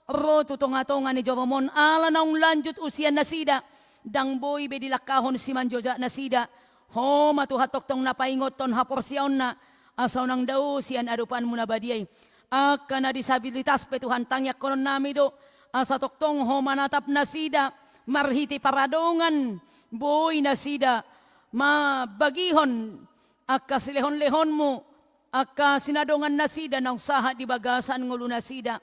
ro tu tongatonga ni joromon ala naung lanjut usiannasida, ndang boi be dilangkahon simanjojaknasida. Ho ma Tuhan tongtong na paingothon haporseaonna, asa unang dao sian adopanmu na badia i. Angka na disabilitas pe Tuhan, tangiangkononnami do, asa tongtong Ho manatap nasida, marhite paradongan boi nasida mambagihon angka silehonlehonmu, angka sinadongannasida naung sahat di bagasan ngolunasida.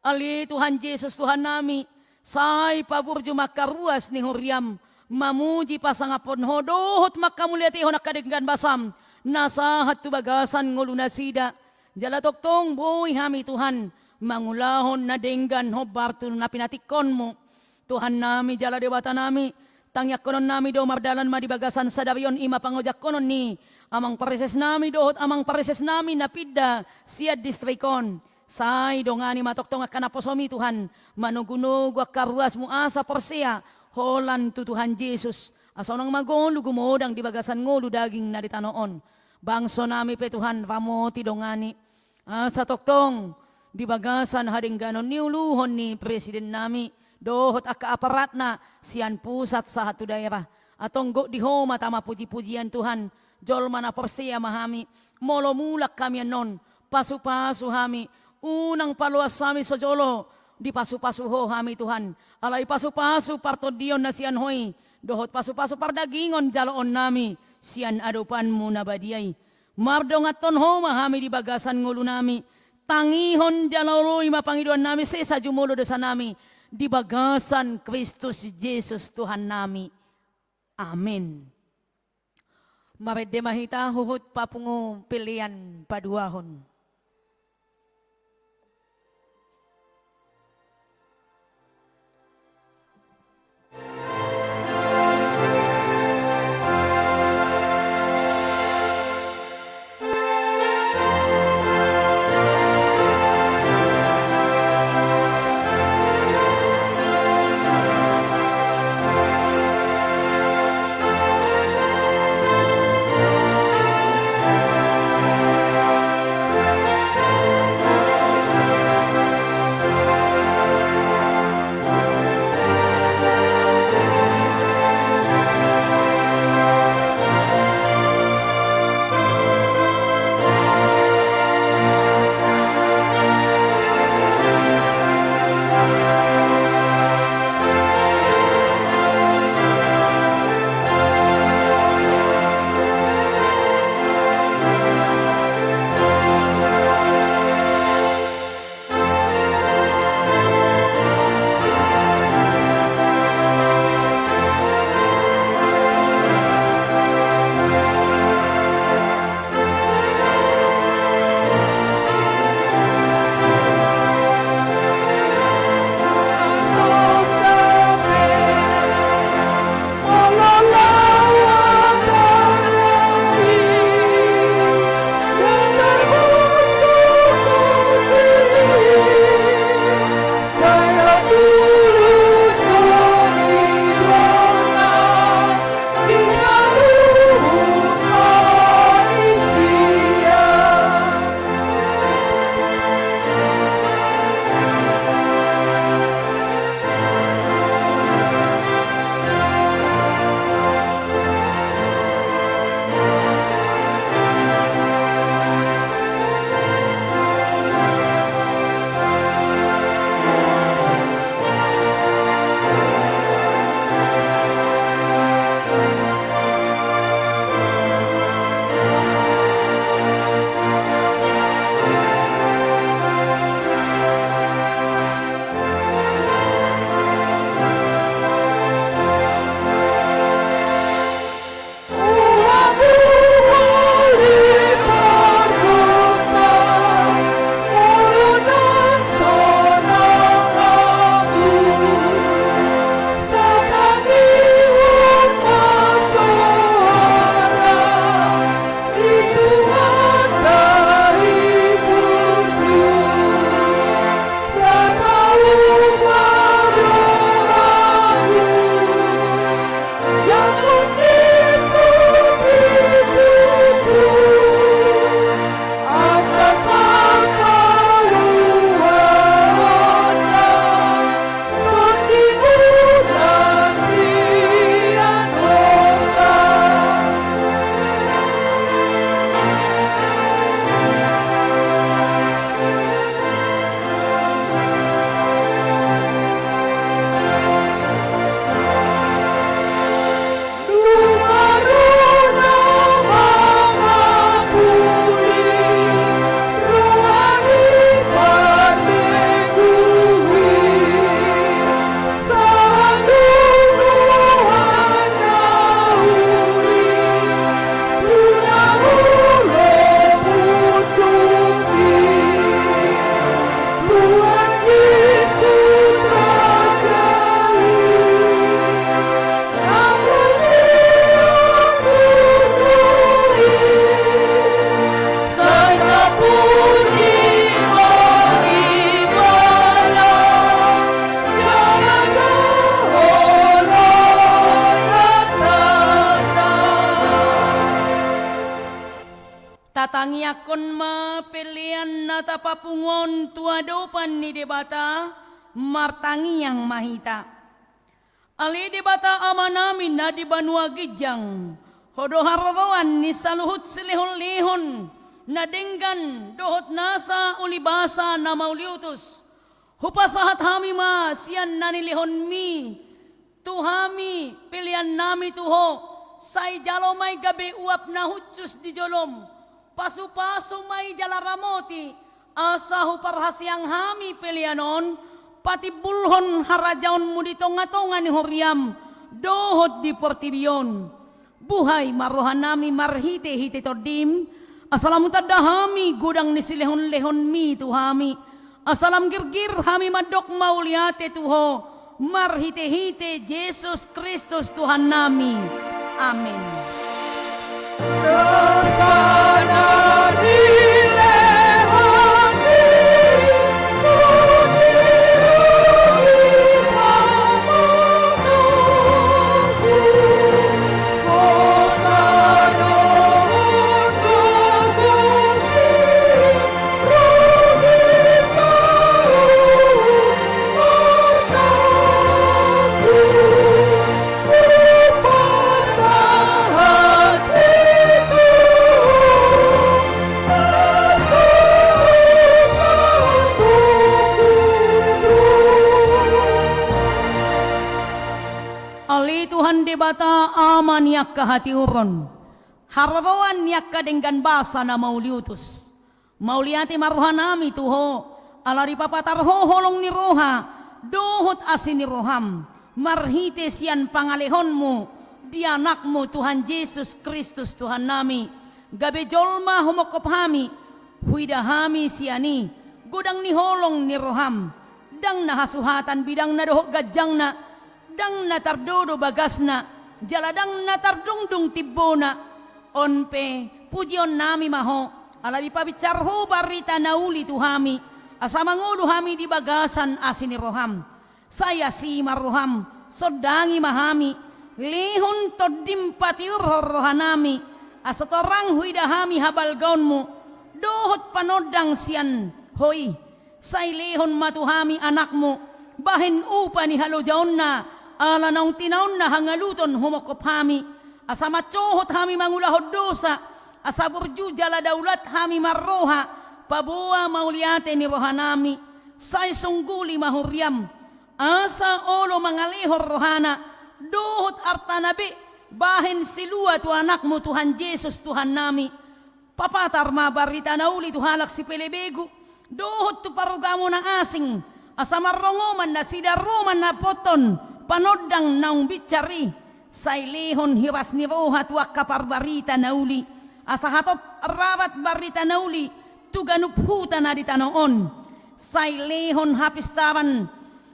Ale Tuhan Jesus Tuhannami, sai paburju ma angka ruas ni huriam, mamuji pasangaphon Ho dohot mangkamuliatehon angka denggan basam na sahat tu bagasan ngolunasida. Jala tongtong boi hami Tuhan mangulahon na denggan hombar tu na pinatingkonmu. Tuhannami jala Debatanami, tangiangkononnami do mardalan ma di bagasan sadari on, i ma pangojahononmi amang paresesnami dohot amang paresesnami na pinda sian distrik on. Sai dongani ma tongtong angka naposomi Tuhan, manogunogu angka ruasmu asa porsea holan tu Tuhan Jesus, asa unang magolu gumodang di bagasan ngolu daging na di tano on. Bangsonami pe Tuhan, ramoti dongani. Asa tongtong di bagasan hadengganon niuluhon ni presidennami dohot angka aparatna sian pusat sahat tu daerah. Antong gok di Ho ma tama pujipujian Tuhan. Jolma na porsea ma hami, molo mulak hami annon, pasupasu hami, unang paloas hami so jolo dipasupasu Ho hami Tuhan. Alai pasupasu partondion na sian Ho i, dohot pasupasu pardagingon jaloonnami sian adopanmu na badia i. Mardonganhon Ho ma hami di bagasan ngolunami, tangihon jala oloi ma pangidoannami, sesa jumolo dosanami di bagasan Kristus Jesus Tuhannami. Amen. Marende ma hita huhut papungu pelean paduahon. Angkon ma pelean na tapapungu on tu adopan ni Debata, martangiang ma hita. Ale Debata Amanami na di banua ginjang, Ho do haroroan ni saluhut silehonlehon na denggan dohot nasa ulibasa na mauliutus. Hupasahat hami ma sian na nilehonmi tu hami peleannami tu Ho, sai jalo ma i gabe uap na hushus di jolom, pasupasu ma i jala ramoti, asa huparhaseang hami pelean on patimbulhon harajaonmu di tongatonga ni huriam dohot di portibi on. Buhai ma rohanami marhitehite Tondim, asa lam hutanda hami godang ni silehonlehonmi tu hami, asa lam girgir hami mandok mauliate tu Ho, marhitehite Jesus Kristus Tuhannami. Amen. Ale Tuhan Debata, Ama ni angka hatiuron, haroroan ni angka denggan basa na mauliutus. Mauliate ma rohanami tu Ho, ala dipapatar Ho holong ni roha dohot asi ni roham, marhite sian pangalehonmu di Anakmu Tuhan Jesus Kristus Tuhannami, gabe jolma humongkop hami, huida hami sian i godang ni holong ni roham, ndang na hasuhatan bidangna dohot ganjangna, ndang na tardodo bagasna, jala ndang na tardungdung timbona. On pe, pujionnami ma Ho, ala dipabinsar Ho barita na uli tu hami, asa mangolu hami di bagasan asi ni roham. Sai asi ma roham, sondangi ma hami, lehon Tondim patiurhon rohanami, asa torang huida hami habalgaonmu, dohot panondang sian Ho i. Sai lehon ma tu hami Anakmu, bahen upa ni halojaonna, ala naung tinaonna hangaluton humongkop hami, asa mansohot hami mangulahon dosa, asa burju jala daulat hami marroha, paboa mauliate ni rohanami, sai sungguli ma huriam, asa olo mangalehon rohana, dohot artana be, bahen silua tu Anakmu Tuhan Jesus Tuhannami, Papatar ma barita na uli tu halak sipelebegu, dohot tu parugamo na asing, asa marrongoman nasida ro mandapothon panondang naung binsar i, sai lehon hiras ni roha tu angka parbarita na uli, asa hatop rarat barita na uli tu ganup huta na di tano on, sai lehon hapistaran,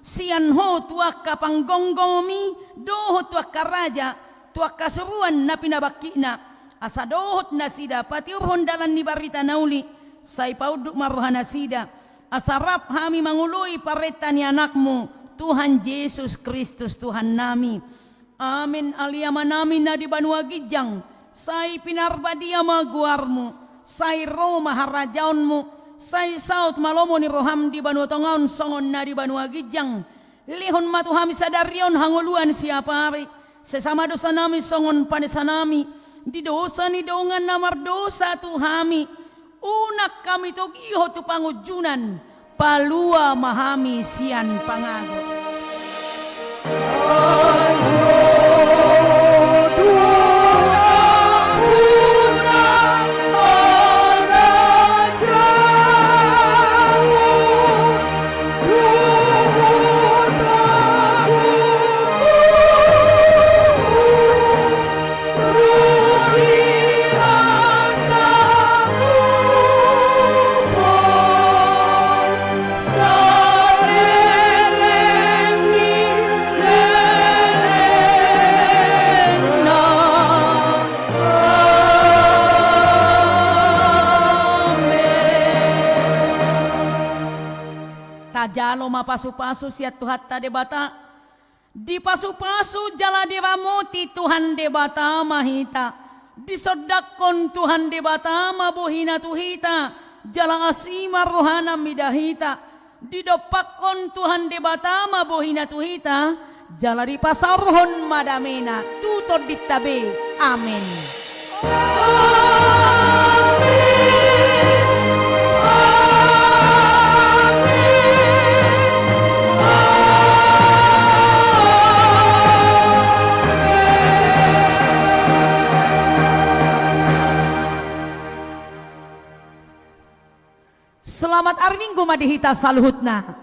sian Ho tu angka panggomgomi, dohot tu angka raja, tu angka suruan na pinabangkitna, asa dohot nasida patiurhon dalan ni barita na uli, sai paunduk ma rohanasida, asa rap hami mangoloi parenta ni Anakmu, Tuhan Jesus Kristus Tuhannami. Amen. Ale Amanami na di banua ginjang, sai pinarbadia ma goarmu, sai ro ma harajaonmu, sai saut ma lomo ni roham di banua tonga on songon na di banua ginjang. Lehon ma tu hami sadari on hangoluan siapari, sesa ma dosanami songon panesanami di dosa ni dongan na mardosa tu hami, unang hami togihon tu pangunjunan, palua ma hami sian pangago. Tajalo ma pasupasu sian Tuhanta Debata. Dipasupasu jala diramoti Tuhan Debata ma hita, Disondangkon Tuhan Debata ma bohina tu hita, jala asi ma rohana mida hita. Didompakkon Tuhan Debata ma bohina tu hita, jala dipasaorhon ma damena tu tondinta be. Amen. Selamat ari Minggu ma di hita saluhutna.